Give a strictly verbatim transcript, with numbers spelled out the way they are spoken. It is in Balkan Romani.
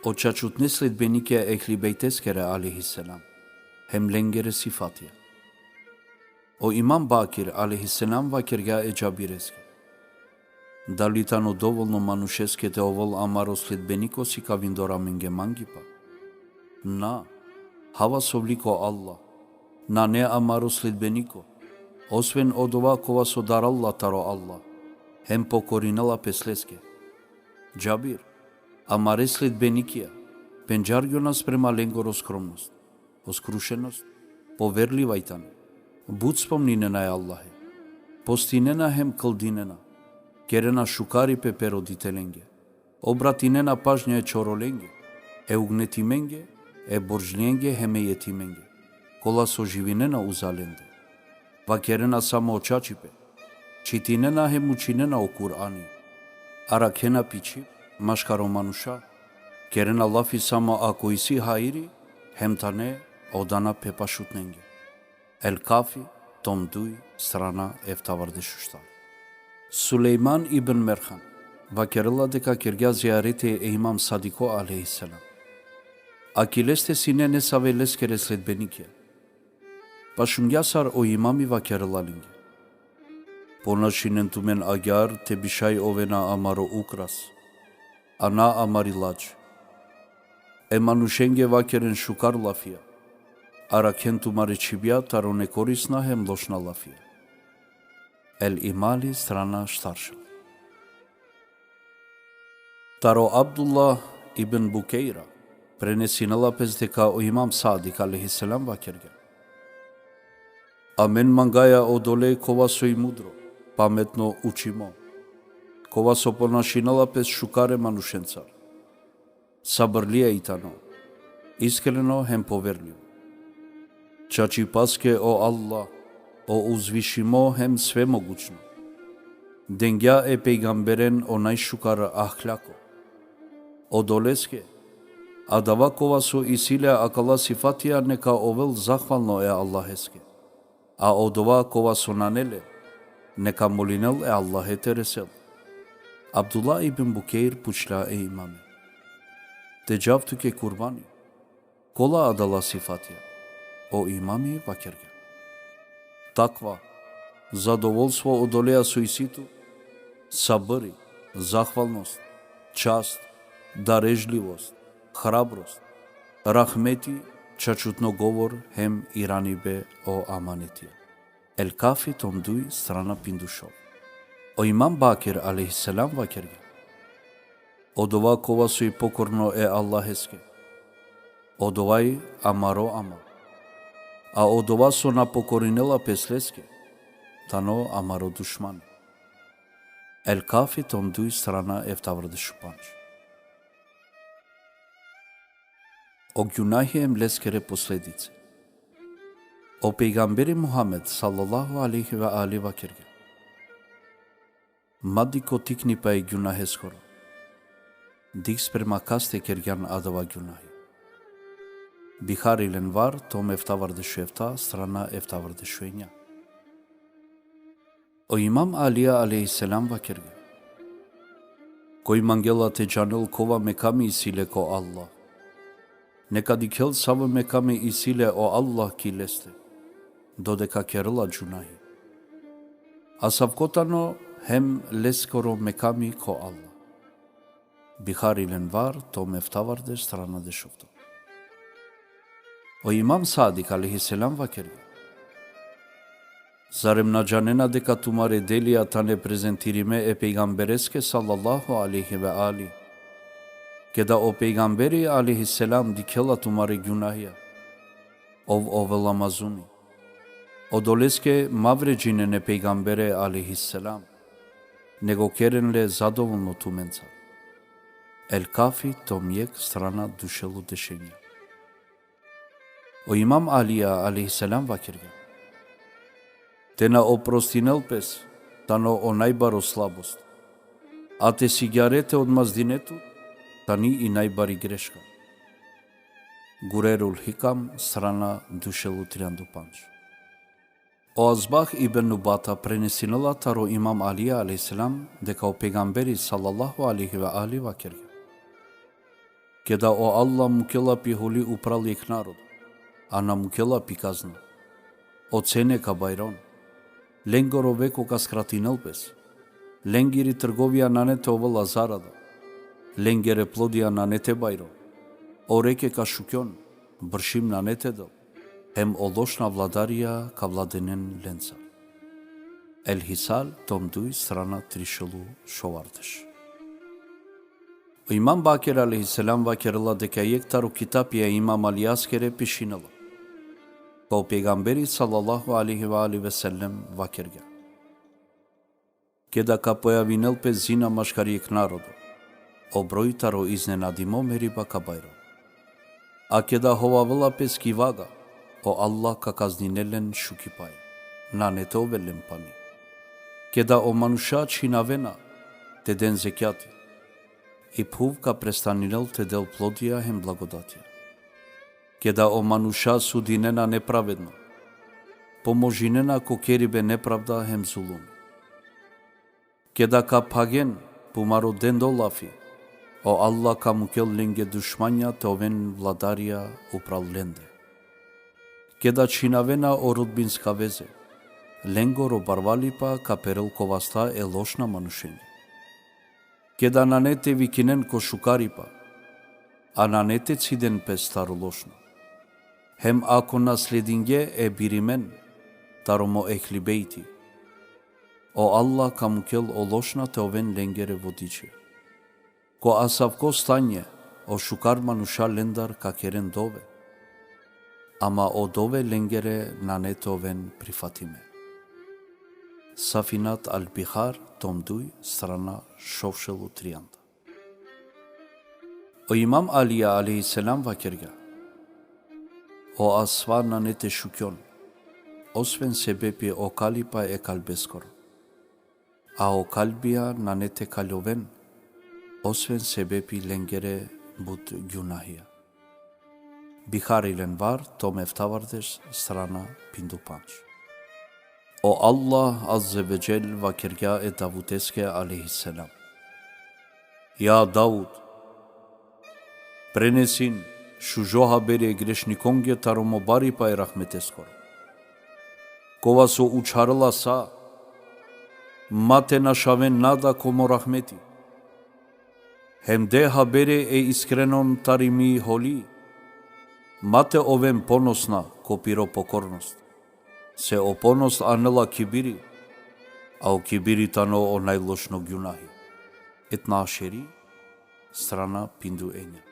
O čačutne sledbenikija Ehli Bejteskere alejhi selam, hem lengere sifatija. O Imam Bakir alejhi selam vakergja e Džabireske: Dali tano dovolno manušeske te ovel amaro sledbeniko sikavindo amenge mangipa? Na, hava sovli ko Allah, nane amaro sledbeniko, osven odova kova so darala taro Allah, hem pokorinela pes leske. Džabir, amare sledbenikija pendžargjona sprema lengoro skromnost, o skrušenost, poverliva i tane. But spomninena e Allahe. Postinena hem kldinena. Kerena šukaripe pe roditelenge. Obratinena pažnja e čorolenge, e ugnetimenge, e bordžlenge hem e jetimenge, kola so živinena uza lende. Vakerena samo o čačipe. Čitinena hem učinena o Kur'ani. Arakhena pičip maškaro manuša. Kerena lafi samo ako isi hairi, hem tane odana pe pašutnenge. El Kafi, tom duj, strana eftavardeš u štar. Sulejman ibn Merhan vakerela deka kergja zijareti e Imam Sadiko alejhi selam. Aki leste sine nesave leskere sledbenikija. Pašungja sar o Imami vakerela lenge: Ponašinen tumen agjar te bi šaj ovena amaro ukras, a na amari ladž. E manušenge vakeren šukar lafija, arakhen tumare čhibja taro nekorisna hem lošna lafija. El Imali, strana štaršel. Taro Abdullah ibn Bukejra prenesinela pes deka o Imam Sadik alejhi selam vakergja: Amen mangaja odole kova so i mudro, pametno, učimo, kova so ponašinela pes šukar e manušencar, sabrlija i tano, iskreno hem poverlivo. Čačipaske o Allah, o Uzvišimo hem Svemogučno, dengja e pejgamberen o najšukar ahlako. Odoleske, adava kova so isi le akala sifatija neka ovel zahvalno e Allaheske. A odova kova so nane le, neka molinel e Allahe te resel. Abdullah ibn Bukejr pučlja e Imame: Te džav tuke kurbani, kola adala sifatija? O Imami vakergja: Takva, zadovolstvo odoleja so isi tu, sabri, zahvalnost, čast, darežlivost, hrabrost, rahmeti, čačutno govor hem iranibe o amanetija. El Kafi, tom duj, strana pindušov. O Imam Bakir alejhi selam vakergja: Odova kova so i pokorno e Allaheske, odova i amaro amal. A odova so na pokorinela pes leske, tano amaro dušmani. El Kafi, tom duj, strana eftavardeš u pandž. O gjunahi hem leskere posledice. O pejgamberi Muhammed sallallahu alejhi ve ali vakergja: Ma dikh ko tiknipa e gjunaheskoro. Dikh sprema kaste kergjan adava gjunahi. Bihari, Lenvar, tom eftavardeš u efta, strana eftavardeš u enja. O Imam Alija alejhi selam vakergja: Koj mangela te džanel kova mekami isi le ko Allah, neka dikhel savo mekami isi le o Allah ki leste, dodeka kerela gjunahi. Asavko tano hem leskoro mekami ko Allah. Bihari, Lenvar, tom eftavardeš, strana dešofto. O Imam Sadik alejhi selam vakergja: Zarem na džanena deka tumare delija tane prezentirime e pejgambereske sallallahu alejhi ve ali? Keda o pejgamberi alejhi selam dikhela tumare gjunahija, ov ovela mazumi. Odoleske ma vređinen e pejgambere alejhi selam, nego keren le zadovolno tumenca. El Kafi, tom jek, strana dušel u dešenja. O Imam Alija alejhi selam vakergja: Te na oprostinel pes tano o najbaro slabost, a te sigjarete odmazdine tu tani i najbari greška. Gurerul Hikam, strana dušel u triandu pandž. O Azbah ibn Nubata prenesinela taro Imam Alija alejhi selam deka o pejgamberi sallallahu alejhi ve ali vakergja: Keda o Allah mukela pi holi upral jekh narodo, a na mukela pi kazna. O cene ka bajron. Lengoro veko ka skratinel pes. Lengiri trgovija nane te ovela zarada. Lengere plodija nane te bajron. O reke ka šukjon, bršim nane te del. Hem o lošna vladarija ka vladenen lencar. El Hisal, tom duj, strana trišel u šovardeš. O Imam Bakir alejhi selam vakerela deka jekh taro kitapija e Imam Alijaskere pišinela. Ka o pejgamberi sallallahu alejhi ve alihi ve sellem vakergja. Keda ka pojavinel pe zina maškar jekh narodo, o broj taro iznenadimo meriba ka bajron. A keda hovavela pes ki vaga, o Allah ka kazninel len šukipaj, nane te ovel len pani. Keda o manuša čhinavena te den zekjati, i phuv ka prestaninel te del plodija hem blagodatija. Keda o manuša sudinena nepravedno, pomožinena ko keribe nepravda hem zulum. Keda ka phagen pumaro dendo lafi, o Allah ka mukel lenge dušmanja te oven vladarija upral lende. Keda čhinavena o rodbinska veze, lengoro barvalipa ka perel ko vasta e lošna manušenge. Keda nane te vikinen ko šukaripa, a nane te ciden pes taro lošno. Hem ako na sledingje e birimen taro mo ehli bejti, o Allah ka mukel o lošna te oven lengere vodičija. Ko asavko stanje, o šukar manuša lendar ka keren dove, ama o dove lengere nane te oven prifatime. Safinat al-Bihar, tom duj, strana šovšel u trianda. O Imam Alija alejhi selam vakergja: O asva nane te šukjon, osven sebepi o kalipa e kalbeskoro. A o kalbija nane te kaljoven, osven sebepi lengere but gjunahija. Bihar el-Envar, tom eftavardeš, strana pindu pandž. O Allah azze ve dželle vakergja e Davudeske alejhi selam: Ja Davud, prenesin šužo haberi e grešnikonge taro mo baripa e rahmeteskoro. Kova so učharela sa, ma te našaven nada ko mo rahmeti. Hem de haberi e iskrenon tari mi holi, ma te oven ponosna ko piro pokornost. Se o ponost anela kibiri, a o kibiri tano o najlošno gjunahi. Etna Ašeri, strana pindu enja.